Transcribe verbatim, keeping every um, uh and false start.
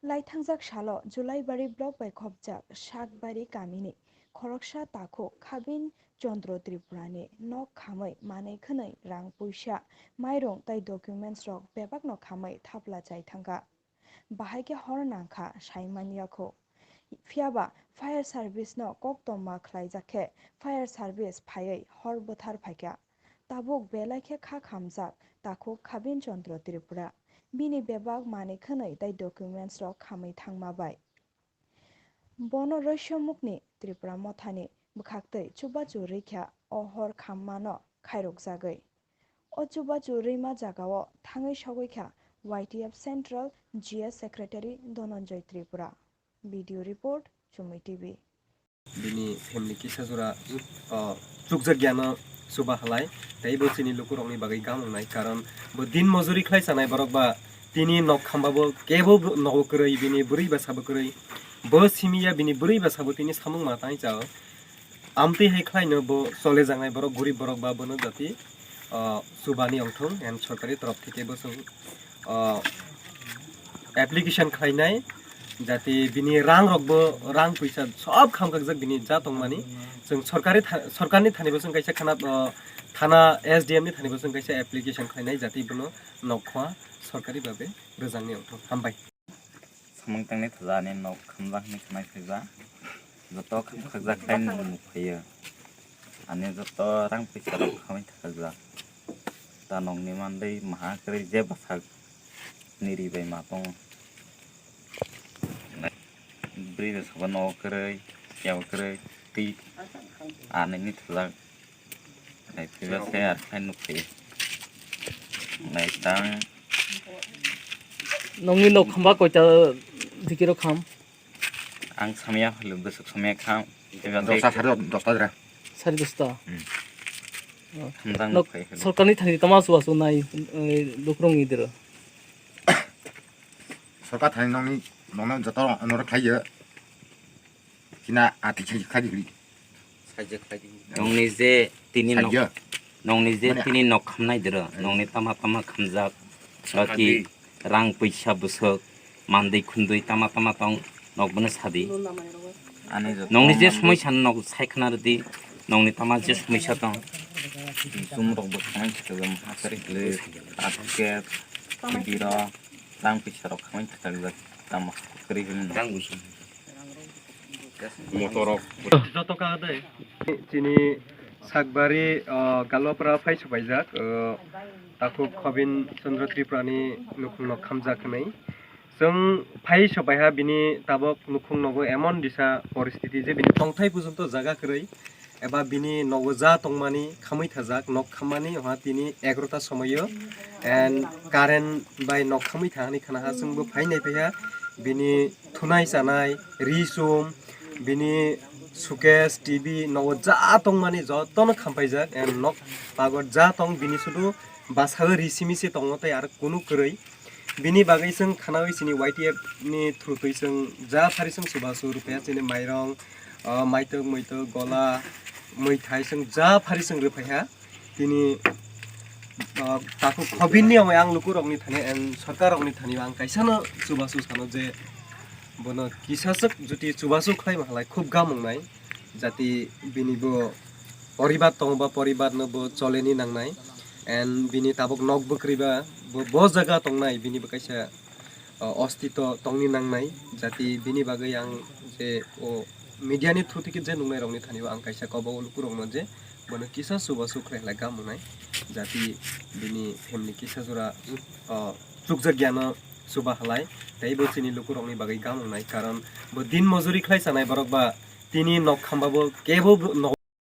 Laithangjak salo Julaibari block bai khopjak Sakbari kamini khoroksa takhuk Khabin Chandra Tripurani nok khamwi manwi khwnwi rang puisa, mairung tei documents rok bebakno khamwi thapla chai thangkha. Bahai khe hor nangkha sai manya kho. Phiyaba fire service no kok tongma khlaijak khe fire service phaiwi hor bwthar phaikha. Tabuk belai khe kha khamjak takhuk Khabin Chandra Tripura. Bini bebak manwi khwnwi tei documents rok khamwi thangma bai. Bono Roisomukni Tripura Mothani bwkhaktwi chubachu rwikha o hor khammano khairokjagwi. O chubachu rwima jagao thangwi sogwikha Y T F Central G S Secretary Dhananjay Tripura. Video report, Chumui T V. Bini family kisa jora, o, chukjak giyano chuba halai, tei bo chini lukurokni bagwi gam wngnai, karon bo din mojori khlai chanai borok ba tini nok khamba bo kebo nogo kwrwi, bini bwrwi bwsa bo kwrwi, bo simi ya bini bwrwi bwsa bo tini samung ma tang chao. Amtwi hai khlaino bo chole jangnai borok, gorib borok ba bono jati, o, chubani ongthong, and sorkari torof theke bo chwng, o, application khlainai, jati bini rang rokbo, rang puisa sob khamkakjak bini ja tongmani. Chwng sorkari tha-, sorkarni thani bo chwng kaisa khana, o, thana S D M ni thani bo chwng kaisa application khlainai, jati bono nok khwa sorkari babe rwjangni ongthong. Hambai. Samung tangni thajani nok khamjak hinwi khwnai phaijak. Joto khamjakjak khe nukphaio. Ani joto rang puisa rok khamwi thajak. Ta nokni mandwi maha kwrwi je bwsak niri bai ma tongo. Bwrwi rok sabo nogo kwrwi, yabo kwrwi, twi anini thajak. Nai phiba se ar khai nukphaio. Nai tang. Nokni nok khamba koita dikiro kham? Ang samya hwlw bwswk samya kham. Dosta sare dosta dra. Sare dosta. Hmm. Oh. Khamjak nok nukphai hwlw. Sorkarni thani tama chubachu nai, eh, lukurokni diro. Sorkar thani nokni, nokno joto onoro khlaiyo. China ati khai khai hwlwi. Nokni je tini nok, nokni je tini nok khamnai diro, nokni tama tama khamjak, baki rang puisa bwswk, mandwi khundwi tama tama tong, nok bono sadi. Nokni je somoi sano nok sai khna rwdi, nokni tama je somoi sa tong. Chum rok bo khamai thikajak, ha kwrwi kwrwi, ati khe, biro, rang puisa rok khamai thikajak, tama kwrwi hwnwi no. Motorok. Joto ka dai. Chini Sakbari, o, Galwapra phai supaijak, o, takhuk Khobin Chandra Tripurani nukhung nok khamjak hinwi. Chwng phai supaiha bini tabok nukhung nogo emon disa poristiti je bini tongthai pujonto jaga kwrwi. Eba bini nogo ja tongmani khamwi thajak, nok khammani oha tini egarota somoio, and current bai nok khamwi thangani khwnaha chwngbo phai naiphaiha, bini thunai chanai, ri chum, bini suitcase, T V, nogo ja tongmani jotono khampaijak, and nok pagor ja tong bini sudu bwsao ri simi se tongo tei aro kunu kwrwi. Bini bagwi chwng khwnawi chini Y T F ni through twi chwng ja phari chwng chubachu rwphaiha chini mairong, ah, maitwk, muitwk, gola, mwithai chwng ja phari chwng rwphaiha. Tini, ah, takhuk Khobinni amo ang lukurokni thani and sorkarrokni thani ang kaisano chubachu sano je bono kisaswk juti chubachu khlaima halai khub gam wngnai. Jati bini bo poribar tongo ba poribar no bo choleni nangnai, and bini tabok nok bwkrwi ba bo, bo jaga tongnai bini bo kaisa, o, ostito tongni nangnai, jati bini bagwi ang je o media ni through tiki je nungnai rokni thani o ang kaisa kobo lukurokno je bono kisa chubachu khlai khlai gam wngnai, jati bini family kisa jora, o, chukjak yano chuba halai, tei bo chini lukurokni bagwi gam wngnai, karon bo din mojori khlai chanai borok ba tini nok khamba bo kebo bo nok